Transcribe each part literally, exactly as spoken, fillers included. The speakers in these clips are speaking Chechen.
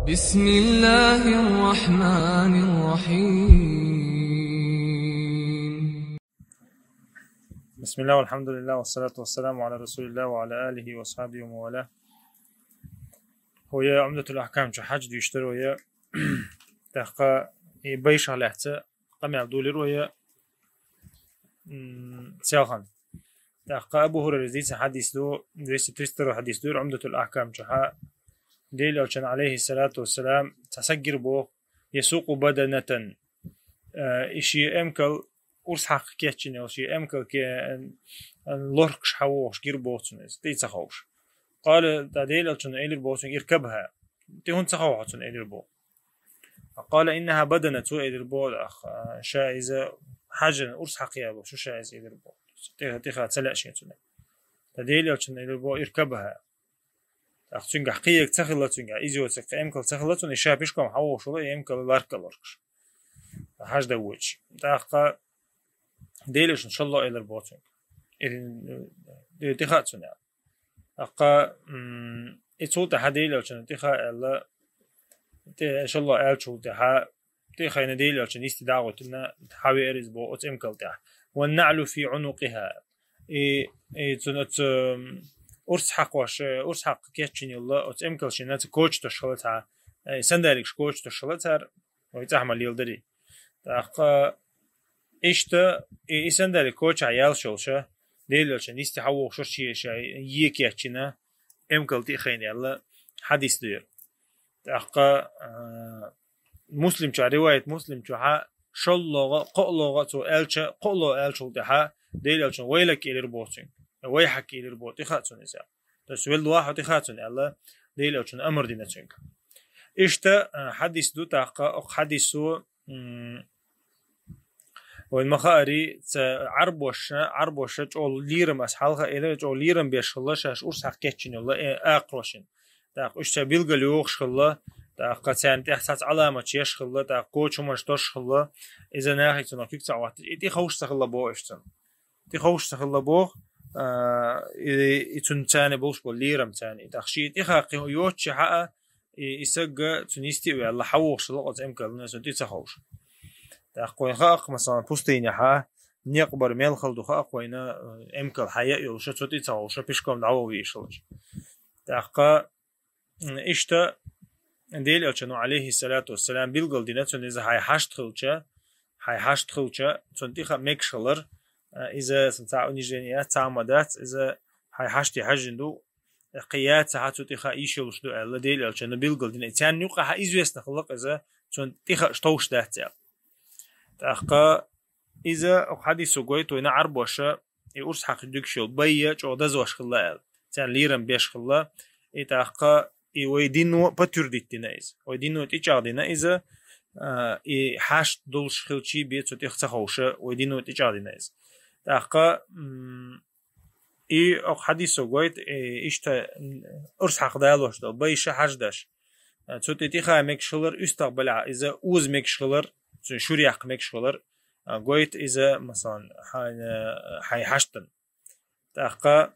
بسم الله الرحمن الرحيم. بسم الله والحمد لله والصلاة والسلام على رسول الله وعلى آله وأصحابه ومن والاه. Хьо я Умдатул Ахкам чу хьаж дийштар вая. ТӀаккха и байша лаьца къамел дулир вая. М, селхан. ТӀаккха Абу Хурайрас дийца хьадис ду, двести тридцать второй хьадис ду, Умдатул Ахкам чу хьа. Дел Элчан, алейхи салату вассалам, цхьа саг гир боху, ясуку баданатан. Э, и ши эмкал урс хьакха кеччинел, ши эмкал ке-, э, лоркаш хьавохуш гир боху цунна иза, тӀе ца ховш. Къала, та Дел Элчан элир боху цунга, иркабха. ТӀе хӀун ца ховхьа цунна элир боху. Къала иннаха бадана, цо элир боху, ах, а, ша иза хьажан урс хьакха яла, шу ша иза элир боху. ТӀе-, тӀеха ца лаьа шен цунна. Та Дел Элчан элир боху, иркабха. Ах, цуьнгахь кхиег ца хилла цуьнгахь, иза йоцург кхин эмкал ца хилла цунна, и ша пешком хьавохуш вала, и эмкал ларка лоркаш. Хьаж дан вочу. ТӀаккха Дел Элчан шолло элар боху цуьнга. Ир-, ир-, тӀе хаьа цунна аьлла. ТӀаккха, м, и цул тӀаьхьа Дел Элчан тӀе хаьа аьлла, тӀе шолло аьллачул тӀаьхьа, тӀе хайна Дел Элчан йисте дӀагӀоьттина, хьавеара иза боху оцу эмкал тӀехь. Ва наълу фи Ӏунукъиха. И, и цунна оцу, м, урс хьакхош, э, урс хьакха кеччина йолла, оцу эмкал шина ца коча тосуш хила цхьа, э, сандалигаш коча тосуш хила цара, вай цӀахь ма леладари. ТӀаккха иштта, и, и сандалиг кочахь ялш йолуша, Дел Элчан йисте хьавохуш ши ша е кеччина, эмкал тӀе хайна аьлла, хьадис ду яра. ТӀаккха, а, Муслим чу, риваят Муслим чу хьа, шоллогӀа, кхоалогӀа цо аьлча, кхоало аьлчул тӀаьхьа, Дел Элчан вайлак элир боху цуьнга. Вайхьак элир боху, тӀе хаьа цунна иза. То есть, велла вахьа тӀе хаьа цунна аьлла, Дел Элчан амар дина цуьнга. Иштта, а, хьадис ду тӀаккха, окху хьадисо, м, вайн ма хаари, ца Ӏарбоша, Ӏарбоша чӀогӀа лерам ас хьалха элира, чӀогӀа лерам беш хилла, шаьш урс хьакха кеччина йолла, э, акхарошна. ТӀаккха уьш ца билгал йохуш хилла, тӀаккха царна тӀехь цхьацца Ӏаламаташ еш хилла, тӀаккха коча хӀуманаш тосуш хилла, иза нахе цунах куьг ца Ӏотташ, и тӀе ховш ца хилла боху уьш цунна. ТӀе ховш ца хилла боху, а, и, и цунна царна болуш болу лерам царна. И тӀаккха ши тӀе хаккхи йоцчу хьаа, и, и сагга цунна йисте а ваьлла, хьавохуш хилла оцу эмкална, цунна тӀе ца ховш. ТӀаккха вайн хаакх, масалан, пустыня хьа, некъ бар мел хала ду хаакх вайна, э, эмкал хьая а йолуша, цу тӀе ца ховша, пешком дӀаваха вийш хилча. ТӀаккха, м, иштта, Дел Элчано, алейхи салату вассалам, билгал дина цунна иза хьайн хьашт хилча, хьайн хьашт хилча, цунна тӀе хаьа мегаш хилар, э, иза сан цхьа унижение яц, цхьа ма дац, иза хьайн хьаште хьаьжжина ду, кхин яц хьа цу тӀе хаьа йиш йолуш ду аьлла, Дел Элчано билгал дина. Царна юкъахьа известно хилла-кх иза, цунна тӀе хааша товш дац аьлла. ТӀаккха иза окху хьадисо гойту вайна Ӏарбоша, и урс хьакха дуьгуш йолу байя чӀогӀа дазош хилла аьлла. Царна лерам беш хилла. И тӀаккха и вай дино подтвердить дина иза. Вай дино тӀечӀагӀдина иза, а, и хьашт долуш хилчий бен цу тӀех ца ховша, вай дино тӀечӀагӀдина иза. ТӀаккха, м, и окху хьадисо гойту, и иштта, м, урс хьакха далош долу байша хьаж даш. А, цу тӀе тӀе хаьа мегаш хилар, уьстагӀ балехь иза оза мегаш хилар, цуьнан шура яккха мегаш хилар, а, гойту иза, масалан, хьайн, хьайн хьаштана. ТӀаккха,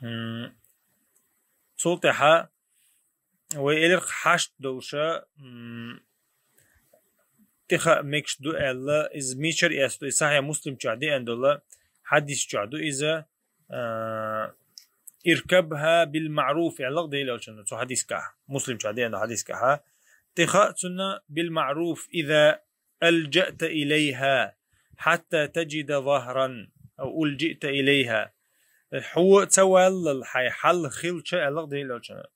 м, цул тӀаьхьа вай элира-кх хьашт долуша, м, тӀе хаьа мегаш ду аьлла, иза мичара эцна ду, иза Сахьихь Муслим чохь деана долу хьадис чохь ду иза, а, «Иркабха бил маъруф», аьлла-кх Дела Элчано цу хьадискахь, Муслим чохь деана долу хьадискахь. ТӀе хаьа цунна бил маъруф, иза алджаъта илайха, хьатта таджида захран, ау улджиъта илайха. Хьо ца валлал хьайн хьал хилча, аьлла-кх Дела Элчано.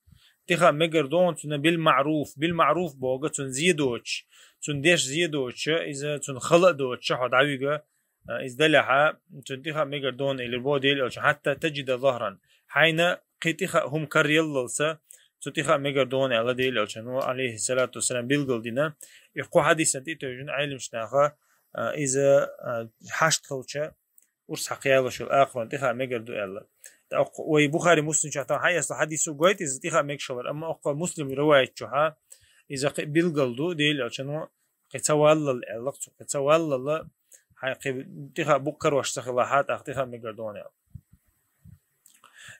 ТӀе хаьа мегар ду хьуна цунна бил маъруф, бил маъруф боху цунна зе доцуш, цунна деш зе доцуш, иза цунна хала а доцуш, хьо дӀавига, а, иза далехьа, цунна тӀе хаьа мегар ду хьуна элира боху Дела Элчано, хьатта таджида захран. Хьайна кхин тӀе хаьа хӀума караяллалца, цу тӀе хаьа мегар ду хьуна аьлла Дела Элчано, алейхи салату вассалам, билгал дина. И кху хьадисана тӀе а тевжина Ӏеламнаха, а, иза, а, хьашт хилча, урс хьакха ялош йолу акхарон тӀе хаьа мегар ду аьлла. ТӀаккха вай Бухари Муслим чохь тахана хьаэцна хьадисо гойту иза тӀе хаьа мегаш хилар, амма оккха Муслим риваят чохьа иза кхин билгал ду, Дела Элчано кхин ца валлал аьлла-кх цо, кхин ца валлал, хьайн кхин тӀе хаьа букъ карош ца хилахь, тӀаккха тӀе хаьа мегар ду хьуна аьлла.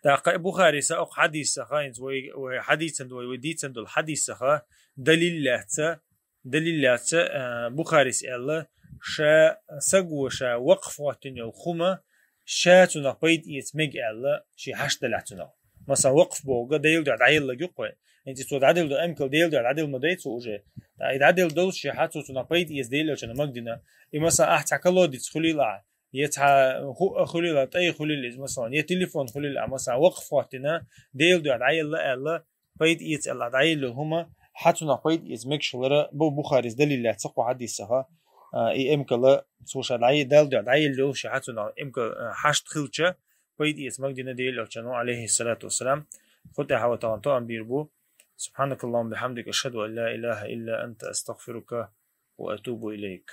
ТӀаккха Бухарис а окху хьадисах, хӀинца вай, вай хьадийцан, вай, вай дийцан долу хьадисах далил лаьцна, далил лаьцна, а, Бухарис аьлла, ша саго ша вакъф хӀоттина йолу хӀума, ша цунах пайда эца мега аьлла, шен хьашт далахь цунах. Масала, вакъф бохург Делан дуьхьа дӀаелларг ю-кх вай. ХӀинца цо дӀаделла ду эмкал Делан дуьхьа дӀаделла ма дай цо уже. ТӀаккха и дӀаделла долуш шен хьа цо цунах пайда эца Дела йолчунна магадина. И, масала, ахь цхьа колодец хуьлийла ахь, я цхьа хӀуъа хуьлийла, тӀай хуьлийла иза, масала, я телефон хуьлийла ахь, масала, вакъф хӀоттина, Делан дуьхьа дӀаелла аьлла, пайда эца аьлла дӀаелла йолу хӀума, хьа цунах пайда эца мегаш хилар бу Бухарис далил лаьцна кху хьадисах, а, и эмкал цо ша дӀае-, Делан дуьхьа дӀаелла йолу шен хьа цунах эмкал, а, хьашт хилча, пайда эца магадина Дела йолчунна, алейхиссалату вассалам. Кху тӀехь вай тахана тоам бийр бу. سبحانك اللهم وبحمدك، أشهد أن لا إله إلا أنت، أستغفرك وأتوب إليك.